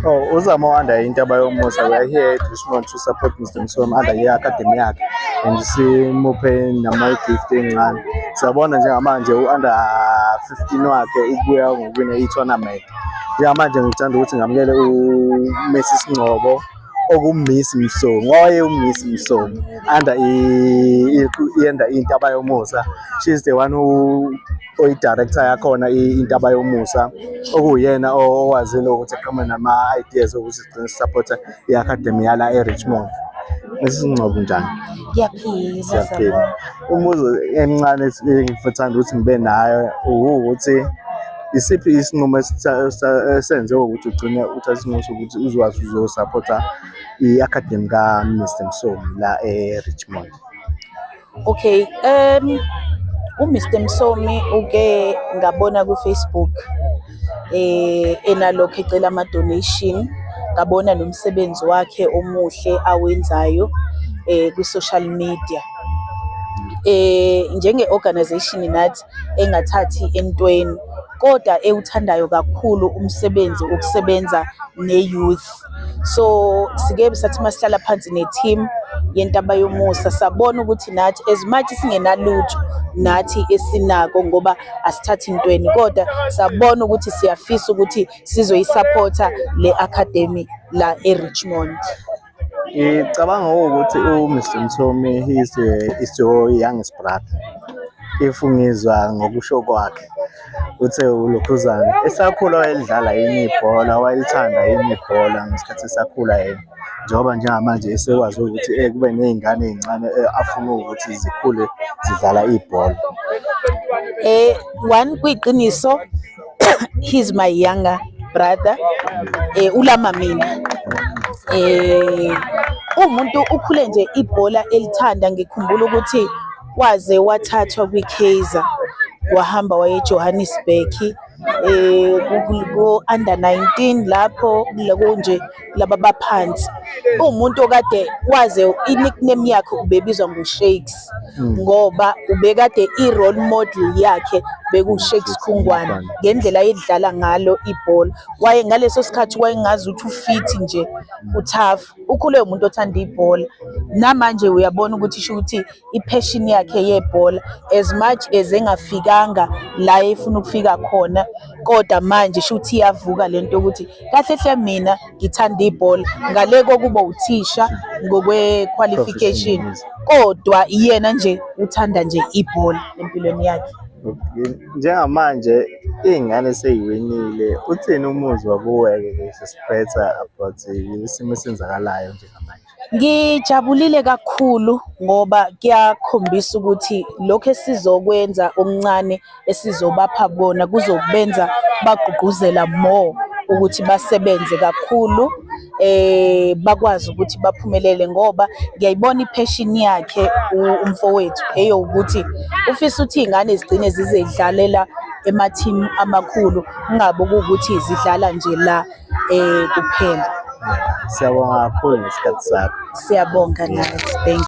Oh, uZamo under Intaba Yomusa. We are here at Richmond to support Mr. Msomi under i-academy yakhe and simuphe nama-gift ey'ncane. Siyabona njengamanje u-under 15 wakhe ubuya ngokuwina i-tournament. Njengamanje ngithanda ukuthi ngamukele u-Mrs Ngcobo, oku-Miss Msomi, owaye u-Miss Msomi under i-under Intaba Yomusa. She's the one who oyi-director yakhona Intaba Yomusa, okuwuyena owazile ukuthi aqhamuke nama-ideas okuthi sigcine si-support-a i-academy yala e-Richmond. Mrs Ngcobo, njani? Ngiyaphila. Siyaphila. Umbuzo emncane engithanda ukuthi ngibe nayo ukuthi isiphi isinqumo esenze ukuthi ugcine uthatha isinqumo sokuthi uzokwazi uzo-support-a i-academy ka-Mr Msomi la e-Richmond? Okay, uMr Msomi uke ngabona ku-Facebook enalokho ecela ama-donation, ngabona nomsebenzi wakhe omuhle awenzayo kwi-social media. Njenge-organization nathi engathathi entweni kodwa ewuthandayo kakhulu umsebenzi wokusebenza ne-youth. So sike sathi masihlala phansi ne-team yeNtaba Yomusa, sabona ukuthi nathi as much singenalutho nathi esinako ngoba asithathi ntweni, kodwa sabona ukuthi siyafisa ukuthi sizoyi-support-a le academy la e-Richmond. Ngicabanga ukuthi u-Mr Msomi, he is your youngest brother. If ngizwa ngokusho kwakhe, uthe ulokhuzana esakhula wayelidlala yini ibhola, wayelithanda yini ibhola ngesikhathi esakhula yena, njengoba njengamanje esekwazi ukuthi kube ney'ngane ey'ncane afuna ukuthi zikhule zidlala ibhola? One, kuyiqiniso, he's my younger brother. Ulama mina. Uwumuntu ukhule nje ibhola elithanda. Ngikhumbula ukuthi waze wathathwa kwi-Kaizer, wahamba waye eJohannesburg ku-under 19 lapho loko nje laba baphansi. Uwumuntu okade waze i-nickname yakhe ubebizwa ngo-Shakes ngoba ubekade i-role model yakhe beku-Shakes Khungwane ngendlela ayedlala ngalo ibhola. Waye ngaleso sikhathi wayengazi ukuthi u-fit nje, u-tough. Ukhule umuntu othanda ibhola. Namanje uyabona ukuthi sho ukuthi i-passion yakhe yebhola, as much as engafikanga la efuna ukufika khona, kodwa manje shuthi iyavuka lento yokuthi kahle hle mina ngithanda ibhola ngale kokuba uthisha ngokwe-qualification, kodwa yena nje uthanda nje ibhola empilweni yakhe. Njengamanje iy'ngane sey'winile, uthini umuzwa kuwe-ke ke sesiphetha about isimo esenzakalayo njengamanje? Ngijabulile kakhulu ngoba kuyakhombisa ukuthi lokhu esizokwenza okuncane esizobapha kona kuzobenza bagqugquzela more ukuthi basebenze kakhulu, bakwazi ukuthi baphumelele, ngoba ngiyayibona i-passion yakhe umfowethu eyowukuthi ufisa ukuthi iy'ngane zigcine zizedlalela ema-team amakhulu, kungabi kuwukuthi zidlala nje la kuphela. Siyabonga kakhulu ngesikhathi sakho. Siyabonga nathi, thank.